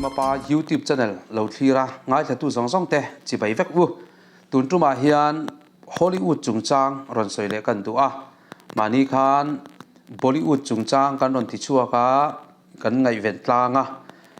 Hlima Pa YouTube channel lo thlir a, ngaithlatu zawng zawng te chibai vek u. Tun tumah hian Hollywood chungchang rawn sawi leh kan duh a, mahni khan Bollywood chungchang kan rawn ti chhuak a, kan ngaihven tlang a,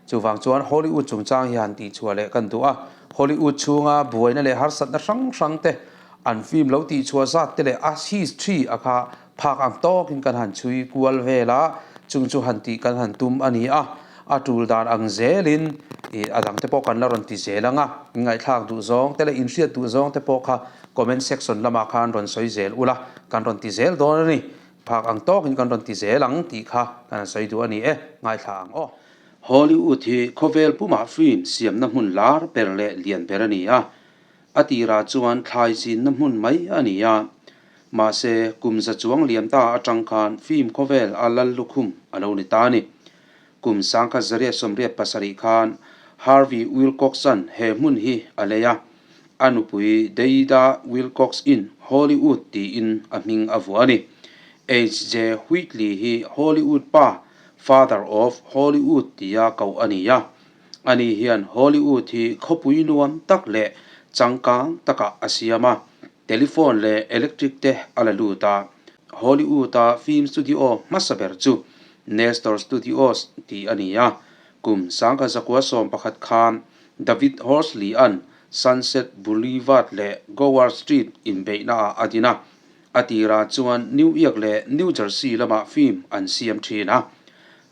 chuvang chuan Hollywood chungchang hi han tihchhuah leh kan duh a. Hollywood chhunga buaina leh harsatna hrang hrang te, an film lo tihchhuah zat te leh a history a kha phak ang tawkin kan han chhui kual vel a, chung chu han tih kan han tum a ni a, a tul dan ang zelin ih a dang te pawh kan la rawn ti zel ang a, ngaihthlak duh zawng te leh inhriat duh zawng te pawh kha comment section lamah khan rawn sawi zel ula, kan rawn ti zel dawn a ni, phak ang tawkin kan rawn ti zel ang tih kha kan han sawi duh a ni e, ngaithla ang aw. Hollywood hi khawvel pumah film siamna hmun lar ber leh lian ber a ni a, A tirah chuan thlai chinna hmun mai a ni a, mahse kum za chuang liam ta atang khan film khawvel a lal lukhum a lo ni ta a ni. Kum sangkhat zariat sawmriat pasarih khan Harvey Wilcox-a'n he hmun hi a lei a, a nupui Deida Wilcox-in Hollywood tiin a hming a vuah a ni. HJ Wheatley hi Hollywood pa, Father of Hollywood tia koh a ni a. Ani hian Hollywood hi khawpui nuam tak leh changkang takah a siam a, telephone leh electric te a la lut a. Hollywood-a film studio hmasa ber chu Nestor Studios tih a ni a. Kum sangkhat zakua 11 khan David Horsley-a'n Sunset Boulevard leh Gower Street inbeihnaah a din a. A tirah chuan New York leh New Jersey lamah film an siam thin a.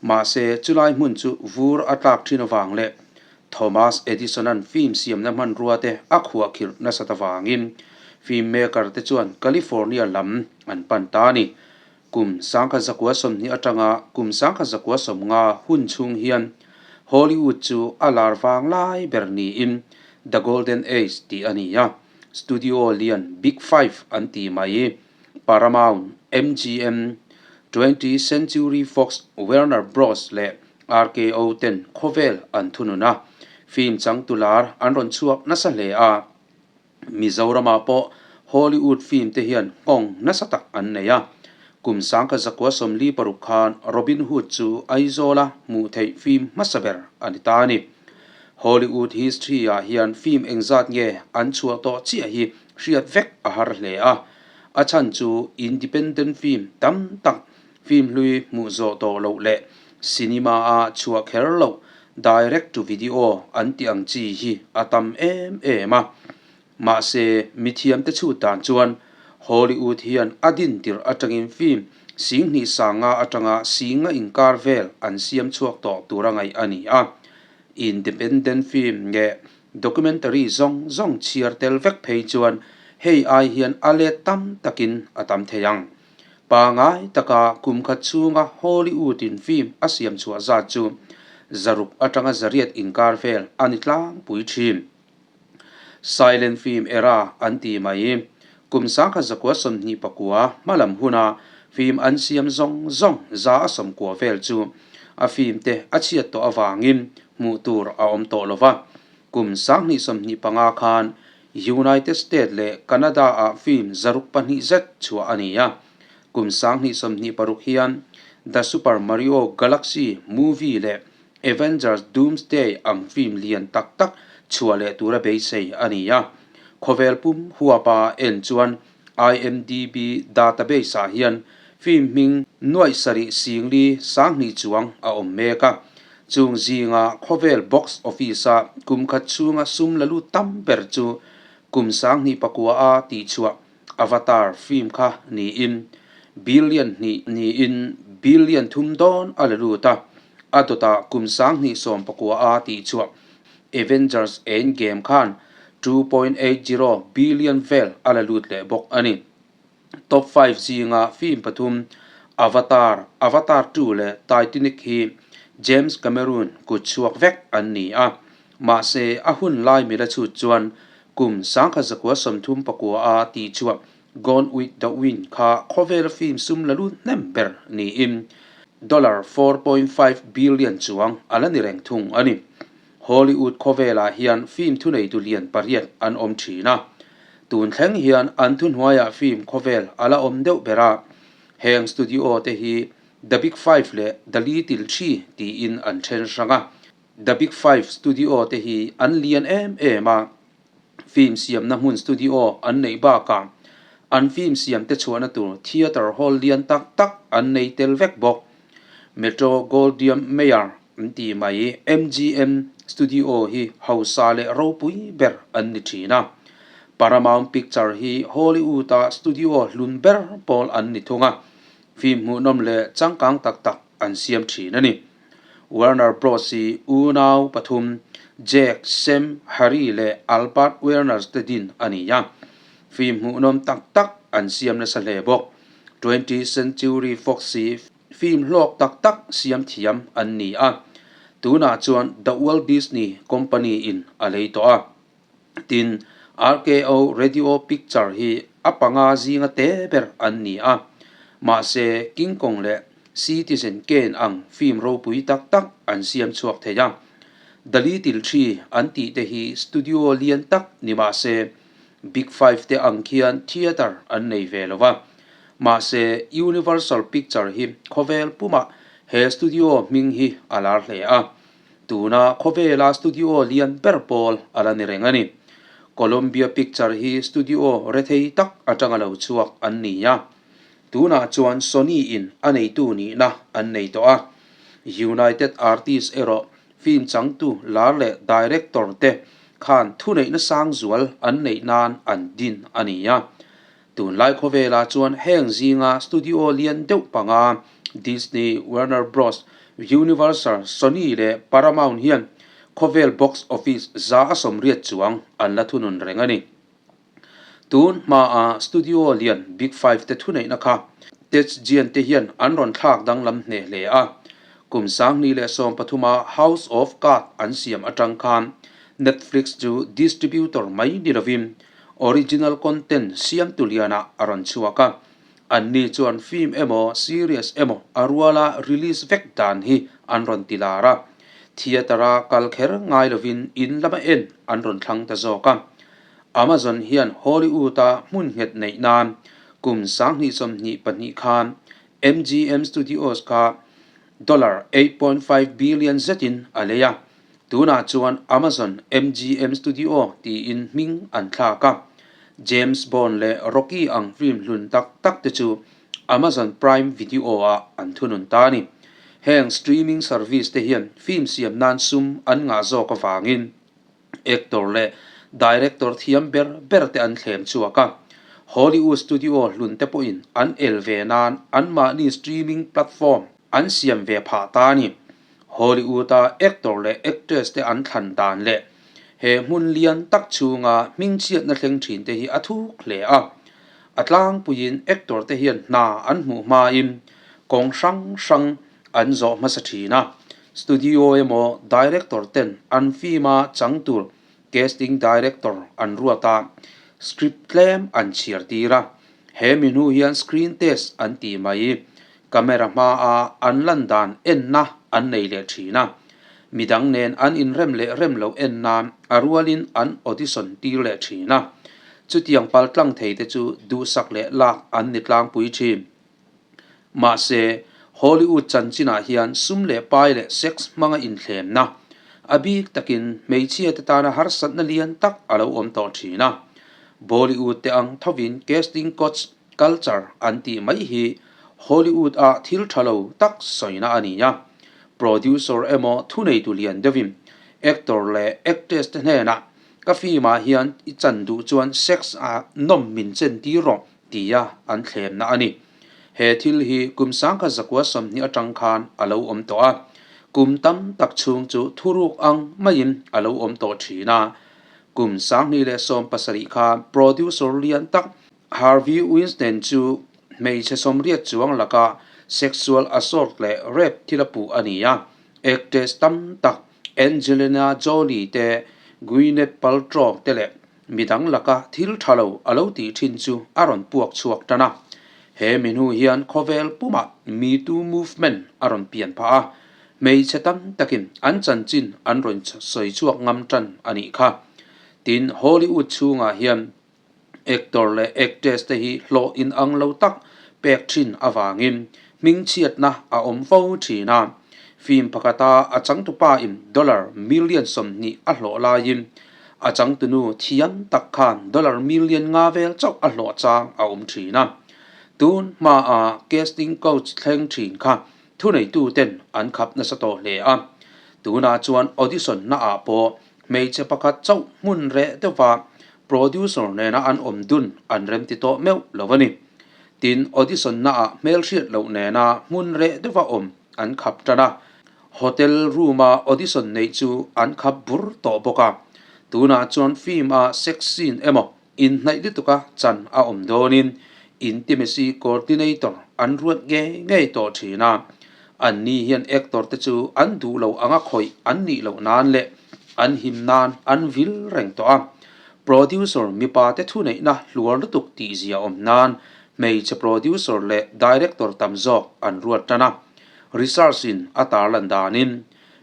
Mahse, chulai hmun chu vur a tlak thin avang leh Thomas Edison-a'n film siamna hmanrua te a khuahkhirh nasat avangin film maker te chuan California lam an pan ta a ni. Kum 1920 atanga kum 1950 hun chhung hian Hollywood chu a lar vang lai ber niin The Golden Age tih a ni a. Studio lian Big Five an ti mai. Paramount, MGM, Twentieth Century Fox, Warner Bros leh RKO ten khawvel an thunun a, film changtu lar an rawn chhuak nasa hle a. Mizoramah pawh Hollywood film te hian nghawng nasa tak an nei a. Kum 1946 khan Robin Hood chu Aizawla hmuh theih film hmasa ber a ni ta a ni. Hollywood history-ah hian film engzat nge an chhuah tawh chiah hi hriat vek a har hle a. A chhan chu independent film tam tak film hlui hmuh zawh tawh loh leh cinema-a chhuah kher loh direct to video an tih ang chi hi a tam em em a. Mahse, mithiamte chhut dan chuan Hollywood hian a din tirh atangin film singhnih sanga atanga singa inkar vel an siam chhuak tawh tura ngaih a ni a. Independent film nge Documentary zawng zawng chhiar tel vek phei chuan hei ai hian a let tam takin a tam thei ang. Pangai taka kum khat chhunga Hollywood-in film a siam chhuah zat chu zaruk atanga zariat inkar vel a ni tlangpui thin. Silent film era an ti mai. Kum 1929 hmalam huna film an siam zawng zawng za a sawmkua vel chu a film te a chhiat tawh avangin hmuh tur a awm tawh lo va. Kum 2025 khan United States leh Canada-ah film 202 zet chhuah a ni a. Kum 2026 hian The Super Mario Galaxy movie leh Avengers Doomsday ang film lian tak tak chhuah leh tura beisei a ni a. Khawvel pum huapa en chuan IMDb database-ah hian film hming nuaih sarih singli sanghnih chuang a awm mek a. Chung zinga khawvel box office-a kum khat chhunga sum la lut tam ber chu kum 2009 a tihchhuah Avatar film kha niin billion hnih niin billion thum dawn a la lut a, a dawtah kum 2019 a tihchhuah Avengers Endgame khan 2.80 billion vel a la lut leh bawk a ni. Top five zinga film pathum Avatar, Avatar 2 leh Titanic hi James Cameron kut chhuak vek an ni a, mahse a hun lai mila chhut chuan kum 1939 a tihchhuah Gone with the Wind kha khawvela film sum la lut hnem ber niin dollar 4.5 billion chuang a la ni reng thung a ni. Hollywood khawvelah hian film thuneitu lian pariat an awm thin a. Tun thleng hian an thuhnuaiah film khawvel a la awm deuh ber a. Heng studio te hi The Big Five leh The Little Three tiin an then hrang a. The Big Five Studio te hi an lian em em a, film siamna hmun studio an neih bakah an film siam te chhuahna tur theatre hall lian tak tak an nei tel vek bawk. Metro Goldwyn Mayer an tih mai MGM Studio hi hausa leh ropui ber an ni thin a. Paramount Picture hi Hollywood-a studio hlun ber pawl an ni thung a, film hmuhnawm leh changkang tak tak an siam thin a ni. Warner Bros hi unau pathum Jack, Sam, Harry leh Albert Warners te din a ni a, film hmuhnawm tak tak an siam nasa hle bawk. Twentieth Century Fox hi film hlawk tak tak siam thiam an ni a, tunah chuan The Walt Disney Company in a lei tawh a. Tin, RKO Radio Picture hi a panga zinga te ber an ni a, mahse King Kong leh Citizen Kane ang film ropui tak tak an siam chhuak thei a. The Little Tree an tih te hi studio lian tak ni mahse Big Five te ang khian theatre an nei ve lo va. Mahse Universal Picture hi khawvel pumah he studio hming hi a lar hle a. Tuna khawvela studio lian ber pawl a la ni reng a ni. Columbia Picture hi studio rethei tak atanga lo chhuak an ni a. Tunah chuan Sony in a neitu nihna an nei tawh a. United Artists erawh film changtu lar leh director te khan thuneihna sang zual an neih nan an din a ni a. Tunlai khawvelah chuan heng zinga studio lian deuh panga Disney, Warner Bros, Universal, Sony leh Paramount hian khawvel box office 180 chuang an la thunun reng a ni. Tun hmaa studio lian Big Five te thuneihna kha tech giant te hian an rawn thlak danglam hneh hle a. Kum 2013a House of Cards an siam atang khan Netflix chu distributor mai ni lovin Original content siamtu lianah a rawn chhuak a, anni chuan film emaw series emaw a ruala release vek dan hi an rawn ti lar a, theatre-a kal kher ngai lovin in lama en an rawn thlang ta zawk a. Amazon hian Hollywood-a hmun nghet neih nan kum 2022 khan MGM Studios kha dollar 8.5 billion zetin a lei a, Tunah chuan Amazon MGM Studio tiin hming an thlak a, James Bond leh Rocky ang film hlun tak tak te chu Amazon Prime Video-ah an thunun ta a ni. Heng streaming service te hian film siam nan sum an ngah zawk avangin actor leh director thiam ber ber te an thlem chhuak a, Hollywood studio hlun te pawhin an el ve nan anmahni streaming platform an siam ve phah ta a ni. Hollywood-a actor leh actress te an thlan dan leh he hmun lian tak chhunga hmingchhiatna thleng thin te hi a thuk hle a. A tlangpuiin actor te hian hna an hmuh hmain kawng hrang hrang an zawh hmasa thin a. Studio emaw director ten an film-a chang tur casting director an ruat a, script tlem an chhiar tir a. He mi hnu hian screen test an tih mai. Camera hmaa an lan dan enna an nei leh thin a, midang nen an inrem leh rem loh en nan a rualin an audition tir leh thin a. Chutiang pal tlang thei te chu duhsak leh lak an ni tlangpui thin. Mahse, Hollywood chanchinah hian sum leh pai leh sex hmanga inthlemna, a bik takin hmeichhia te tana harsatna lian tak a lo awm tawh thin a. Bollywood te ang thovin casting couch Culture an tih mai hi Hollywood ah thil tha lo tak sawina a ni a, producer emaw thuneitu lian deuhin actor leh actress te hnenah ka film ah hian i chan duh chuan sex ah nawm min chen tir rawh tia an thlemna a ni. He thil hi kum 1920 atang khan a lo awm tawh a, kum tam tak chhung chu thuruk ang maiin a lo awm tawh thin a. Kum 2017 khan producer lian tak Harvey Weinstein chu hmeichhe 80 chuang laka sexual assault leh rape thil a puh a ni a, actress tam tak Angelina Jolie te, Gwyneth Paltrow te leh midang laka thil tha lo a lo tih thin chu a rawn puak chhuak tan a. He mi hnu hian khawvel pumah Me Too movement a rawn pian phah a, hmeichhe tam takin an chanchin an rawn sawi chhuak ngam tan a nih kha. Tin, Hollywood chhungah hian Actor leh actress te hi hlawh inang lo tak pek thin avangin hmingchhiatna a awm fo thin a. Film pakhata a changtupa in dollar million 20 a hlawh laiin a changtunu thiam tak khan dollar million nga vel chauh a hlawh chang a awm thin a. Tun hmaa casting couch thleng thin kha thuneitu ten an khap nasa tawh hle a. Tunah chuan audition na ah pawh hmeichhe pakhat chauh hmun reh deuhva producer nena an awm dun an remti tawh meuh lo a ni. Tin, audition na ah hmelhriat loh nena hmun reh deuhva awm an khap tan a, hotel room a audition neih chu an khap bur tawh bawk a. Tunah chuan film a sex scene emaw inhnaih lutuka chan a awm dawnin intimacy coordinator an ruat ngei ngei tawh thin a. Anni hian actor te chu an duh lo anga khawih an nih loh nan leh an him nan an vil reng tawh a. Producer mipa te thuneihna hluar lutuk tihzia awm nan Hmeichhe producer leh director tam zawk an ruat tan a. Research in a tarlan danin,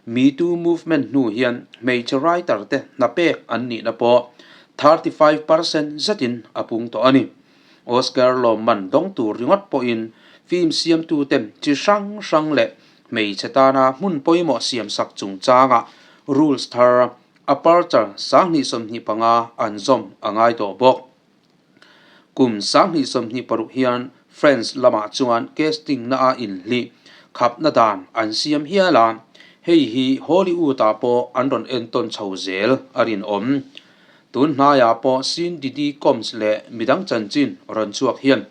Me Too movement hnu hian hmeichhe writer te hna pek an nihna pawh 35% zetin a pung tawh a ni. Oscar lawmman dawng tur ringawt pawhin film siamtuten chi hrang hrang leh hmeichhe tana hmun pawimawh siamsak chungchangah rules thar aperture 2025 an zawm a ngai tawh bawk. Kum 2026 hian France lamah chuan casting na a inhlih khapna dan an siam hial a, hei hi Hollywood ah pawh an rawn entawn chho zel a rinawm. Tun hnaiah pawh Sean Diddy Combs leh midang chanchin rawn chhuak hian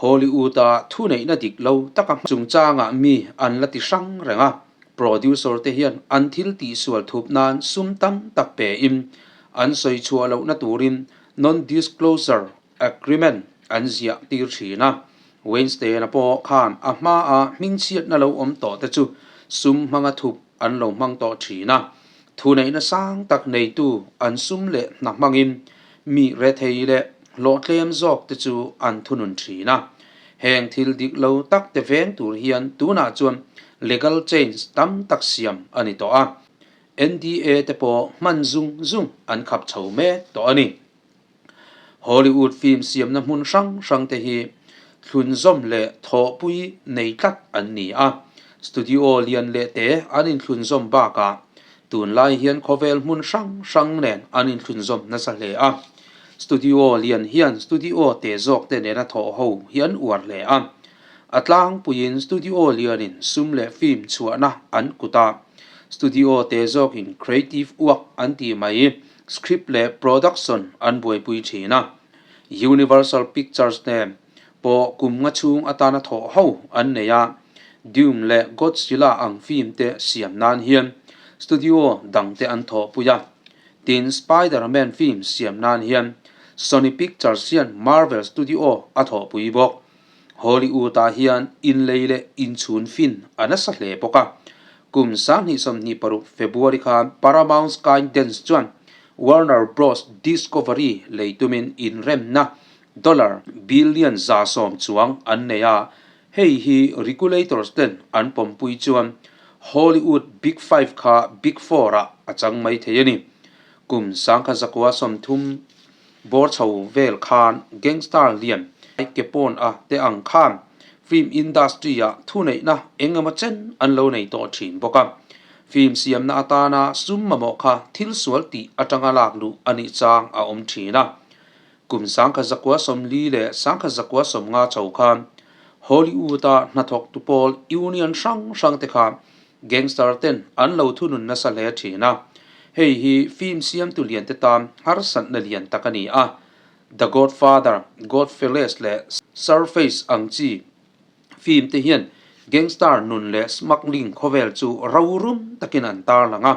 Hollywood a thuneihna dik lo taka chungchangah mi an la ti hrang reng a, producer te hian an thil tihsual thup nan sum tam tak pein an sawi chhuah lohna turin Non-disclosure agreement an ziah tir thin a, Weinstein-a pawh khan a hmaa hmingchhiatna lo awm tawh te chu sum hmanga thup an lo hmang tawh thin a, thuneihna sang tak neitu an sum leh hna hmangin mi rethei leh hlawhtlem zawk te chu an thunun thin a. Heng thil dik lo tak te veng tur hian tunah chuan legal change tam tak siam a ni tawh a. NDA te pawh hman zung zung an khap chho mek tawh a ni. Hollywood film siamna hmun hrang hrang te hi thlunzawm leh thawhpui nei tlat an ni a, studio lian leh te an inthlunzawm bakah tunlai hian khawvel hmun hrang hrang nen an inthlunzawm nasa hle a. Studio lian hian studio te zawk te nena thawh ho hi an uar hle a. A tlangpuiin studio lianin sum leh film chhuahna an kut a, studio te zawkin creative work an tih mai, script leh production an buaipui thin a. Universal Pictures nen pawh kum nga chhung atana thawh ho an nei a, Dune leh Godzilla ang film te siam nan hian studio dangte an thawhpui a. Tin, Spider-Man film siam nan hian Sony Pictures hian Marvel Studio a thawhpui bawk. Hollywood-ah hian inlei leh inchhun fin a nasa hle bawk a. Kum 2026 February khan Paramount Skydance chuan Warner Bros Discovery lei tumin inremna dollar billion 110 chuang an nei a, hei hi regulators ten an pawmpui chuan Hollywood Big Five kha Big Four-ah a chang mai thei a ni. Kum 1930 Bawr chho vel khan gangster lian Capone a te ang khan film industry ah thuneihna eng emaw chen an lo nei tawh thin bawk a. Film siamna atana sum mamawh kha thil sual tih atanga lak luh a nih chang a awm thin a. Kum 1940 leh 1950 chho khan Hollywood a hnathawk tu pawl union hrang hrang te kha Gangster ten an lo thunun nasa hle thin a, hei hi film siamtu lian te tan harsatna lian tak a ni a. The Godfather, Godfellas leh Surface ang chi film te hian gangster nun leh smuggling khawvel chu rorum takin an tarlang a.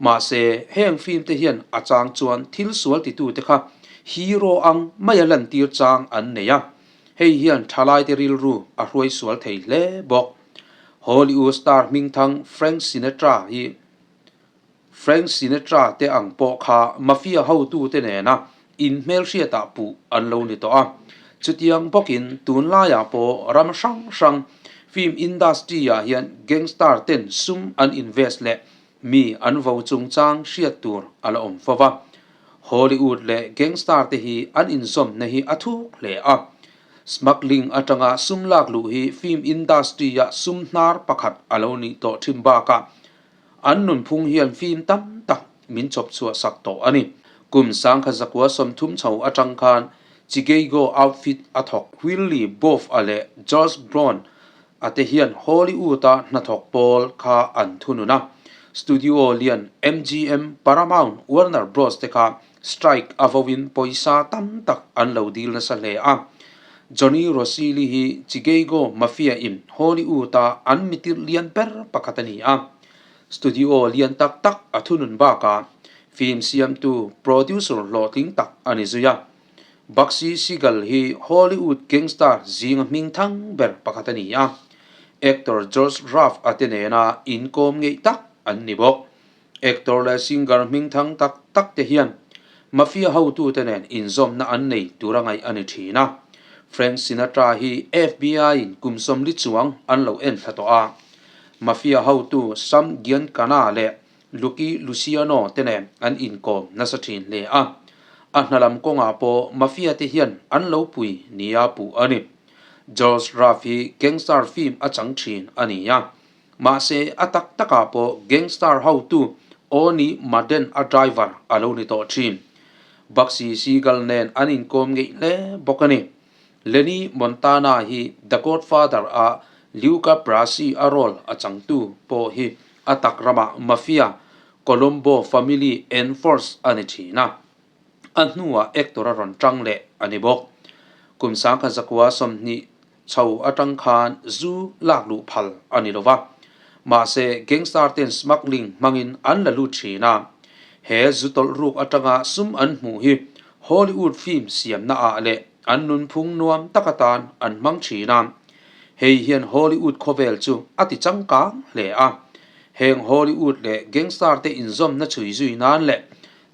Mahse, heng film te hian a chang chuan thil sual titute kha hero ang maia lantir chang an nei a, hei hian thalaite rilru a hruai sual thei hle bawk. Hollywood star hmingthang Frank Sinatra hi Frank Sinatra te ang pawh kha mafia hotute nena inhmelhriatah puh an lo ni tawh a. Chutiang bawkin tunlaiah pawh ram hrang hrang film industry-ah hian gangster ten sum an invest leh mi an vo chungchang hriat tur a la awm fo va. Hollywood leh gangster te hi an inzawmna hi a thuk hle a. Smuggling atanga sum lak luh hi film industry-a sum hnar pakhat a lo nih tawh thin bakah an nunphung hian film tam tak min chawp chhuah sak tawh a ni. Kum sangkhat zakua 30 chho atang khan Chicago outfit a thawk Willie Boff-a leh George Brown a te hian Hollywood-a hnathawk pawl kha an thunun a. Studio lian MGM, Paramount, Warner Bros te kha strike a vawin pawisa tam tak an lo dil nasa hle a. Johnny Rosilli hi Chicago Mafia in Hollywood-a an mitirh lian ber pakhat a ni a. Studio lian tak tak a thunun bakah film siamtu producer hlawhtling tak a ni zui a. Bugsy Siegel hi Hollywood gangster zinga hming thang ber pakhat a ni a, actor George Raft a te nena inkawm ngeih tak an ni bawk. Actor leh singer hming thang tak tak te hian mafia hotute nen inzawmna an nei tura ngaih a ni thin a. Frank Sinatra hi FBI-in kum 40 chuang an lo en thla tawh a. Mafia hotu Sam Giancana leh Lucky Luciano te nen an inkawm nasa thin hle a, a hna lam kawngah pawh Mafia te hian an lo pui nia puh a ni. George Raff hi gangster film a chang thin a ni a, mahse a tak takah pawh gangster hotu Owney Madden a driver a lo ni tawh thin. Bugsy Siegel nen an inkawm ngeih hle bawk a ni. Lenny Montana hi The Godfather a Luca Brasi a role a changtu pawh hi a tak ramah Mafia Colombo family enforce a ni thin a, a hnuah actor a rawn tang leh a ni bawk. Kum 1920 chho atang khan zu lak luh phal a ni lova, mahse gangster ten smuggling hmangin an la lut thin a, he zu tawlh ruk atanga sum an hmuh hi Hollywood film siamna ah leh an nunphung nuam tak atan an hmang thin a, hei hian Hollywood khawvel chu a ti changkang hle a. Heng Hollywood leh gangster te inzawmna chhui zui nan leh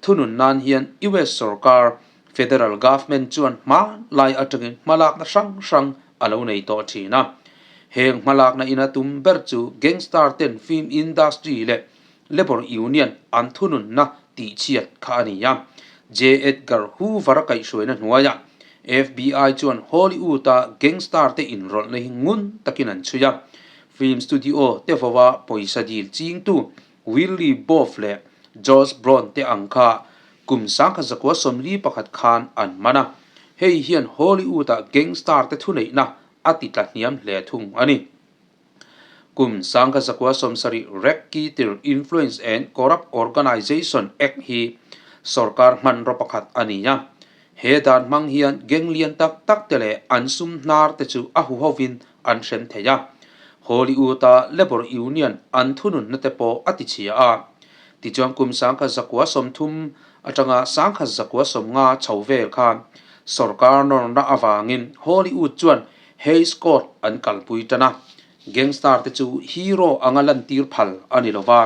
thunun nan hian US sorkar, federal government, chuan hma lai atangin hmalakna hrang hrang a lo nei tawh thin a. Heng hmalakna ina tum ber chu gangster ten film industry leh Labour Union an thununna tihchhiat kha a ni a. J. Edgar Hoover-a kaihhruaina hnuaiah FBI chuan Hollywood-a gangster te inrawlhna hi ngun takin an chhui a. Film studio te vawa pawisa dil chingtu Willie Boff leh George Brown te ang kha kum 1941 khan an man a. Hei hian Hollywood-a gangster te thuneihna a ti tlahniam hle thung a ni. Kum 1970 Racketeer Influence and Corrupt Organization Act hi sorkar hmanraw pakhat a ni a. He dan hmang hian gang lian tak tak te leh an sum hnar te chu a huhovin an hrem thei a. Hollywood-a Labor Union an thununna te pawh a tichhia a. Tichuan kum 1930 atanga 1950 chho vel khan sorkar nawrna avangin Hollywood chuan Hays Court an kalpui tan a, gangster te chu hero anga lantir phal a ni lova,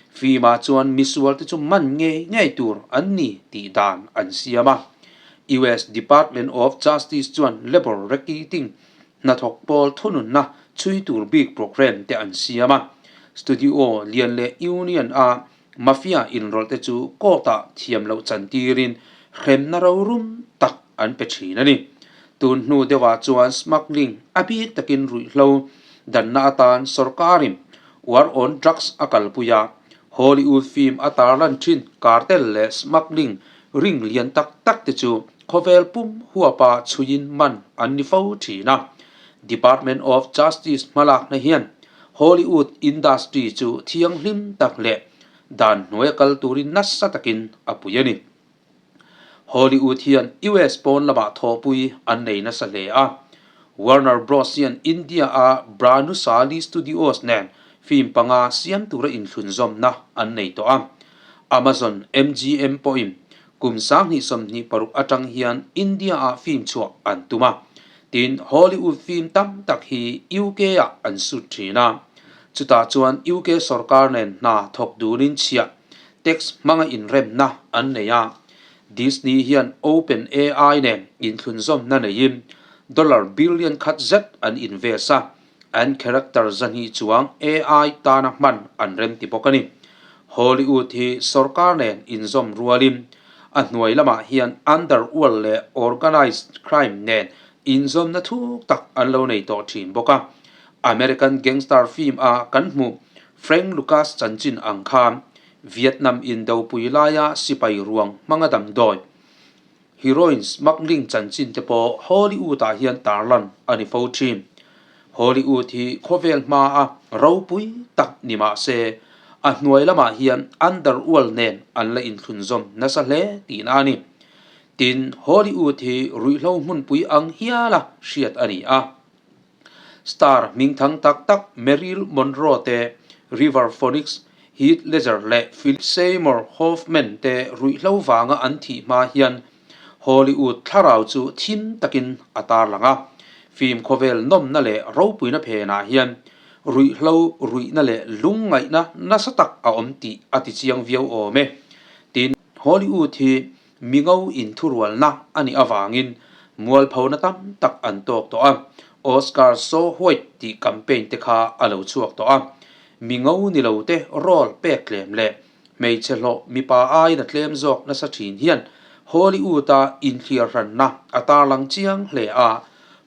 film ah chuan misual te chu man ngei ngei tur an ni tih dan an siam a. US Department of Justice chuan labour racketing hnathawk pawl thununna chhui tur bik program te an siam a, studio lian leh union a mafia inrawlh te chu court ah thiam loh chantirin hremna rorum tak an pe thin a ni. Tun hnu deuhah chuan smuggling a bik takin ruihhlo danna atan sorkarin War on Drugs a kalpui a, Hollywood film a tarlan thin cartel leh smuggling ring lian tak tak te chu khawvel pum huapa chhuiin man an ni fo thin a. Department of Justice hmalakna hian Hollywood industry chu thianghlim tak leh dan hnuaia kal turin nasa takin a pui a ni. Hollywood hian US pawn lamah thawhpui an nei nasa hle a. Warner Bros hian India-a Bhanusali Studios nen film panga siam tura inthlunzawmna an nei tawh a. Amazon MGM pawhin kum 2026 atang hian India-ah film chhuah an tum a. Tin, Hollywood film tam tak hi UK-ah an shoot thin a. Chutah chuan UK sorkar nen hna thawk dunin chhiah Tax hmanga inremna an nei a, Disney hian OpenAI nen inthlunzawmna neiin dollar billion khat zet an invest a, an character 200 chuang AI tana hman an remti bawk a ni. Hollywood hi sorkar nen inzawm rualin a hnuai lamah hian underworld leh organised crime nen inzawmna thuk tak an lo nei tawh thin bawk a. American Gangster film a kan hmuh Frank Lucas chanchin ang khan Vietnam indopui laia sipai ruang hmanga damdawi heroin smuggling chanchin te pawh Hollywood ah hian tarlan a ni fo thin. Hollywood hi khawvel hmaa ropui tak ni mah se, a hnuai lamah hian underworld nen an la inthlunzawm nasa hle tihna a ni. Tin, Hollywood hi ruihhlo hmunpui ang hiala hriat a ni a. Star hmingthang tak tak Marilyn Monroe te, River Phoenix, Heath Ledger leh Philip Seymour Hoffman te ruihhlo vanga an thih hma hian Hollywood thlarau chu thim takin a tarlang a. Film khawvel nawmna leh ropuina phenah hian ruihhlo ruihna leh lungngaihna nasa tak a awm tih a tichiang viau awm e. Tin, Hollywood hi Mingo inthurualna a nih avangin mualphona tam tak an tawk tawh a, Oscar So White tih campaign te kha a lo chhuak tawh a. Mingo ni lo te role pek tlem leh hmeichhe hlawh mipa aiin a tlem zawk nasa thin hian Hollywood-a inthliarhranna a tarlang chiang hle a,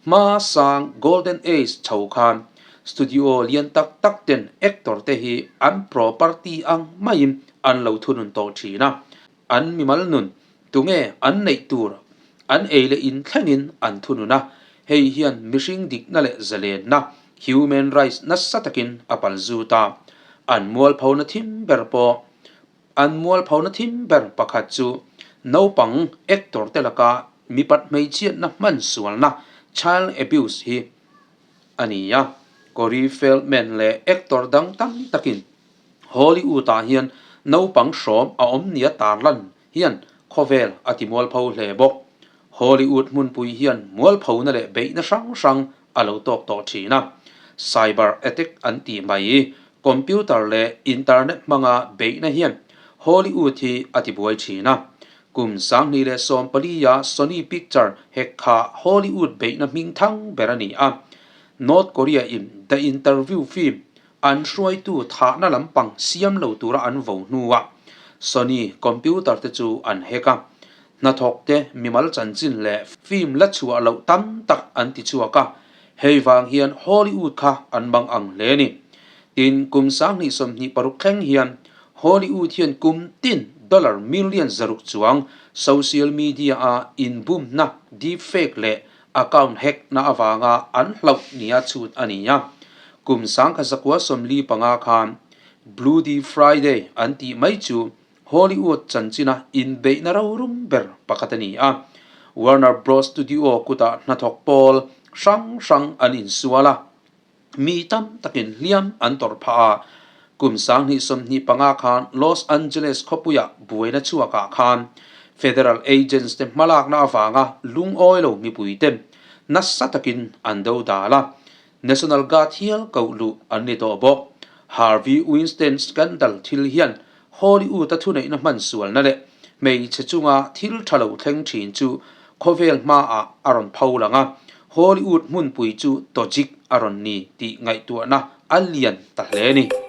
hma sang Golden Age chho khan studio lian tak tak ten actor te hi an property ang maiin an lo thunun tawh thin a. An mimal nun, tunge an neih tur an ei leh in thlengin an thunun a, hei hian mihring dikna leh zalenna, human rights, nasa takin a pal zut a. An mualphona thim ber pawh An mualphona thim ber pakhat chu naupang actor te laka mipat hmeichhiatna hman sualna, child abuse, hi a ni a. Corey Feldman leh actor dang tam takin Hollywood ah hian naupang hrawm a awm nia tarlan hian khawvel a ti mualpho hle bawk. Hollywood hmunpui hian mualphona leh beihna hrang hrang a lo tawk tawh thin a. Cyber attack an tih mai computer leh internet hmanga beihna hian Hollywood hi a ti buai thin a. Kum 2014 a Sony Picture hack kha Hollywood beihna hming thang ber a ni a. North Korea in The Interview film An hruaitu thahna lampang siam lo tura an vo hnuah Sony computer te chu an hack a, hnathawk te mimal chanchin leh film la chhuah loh tam tak an ti chhuak a, hei vang hian Hollywood kha an mang ang hle a ni. Tin, kum 2026 thleng hian Hollywood hian kum tin dollar million 600 chuang social media-a inbumna deepfake leh Account hack na avanga an hlauh nia chhut a ni a. Kum 1945 khan Bloody Friday an tih mai chu Hollywood chanchina inbeihna rorum ber pakhat a ni a. Warner Bros Studio kutah hnathawk pawl hrang hrang an insual a. Mi tam takin hliam an tawrh phah a, kum 2025 khan Los Angeles khawpuia buaina chhuakah khan federal agents te hmalakna avanga lungawi lo mipuite nasa takin an do dal a, National Guard hial koh luh an ni tawh bawk. Harvey Weinstein scandal thil hian Hollywood-a thuneihna hman sualna leh hmeichhe chunga thil tha lo thleng thin chu khawvel hmaah a rawn pho lang a, Hollywood hmunpui chu Tojik a rawn ni tih ngaihtuahna a lian ta hle a ni.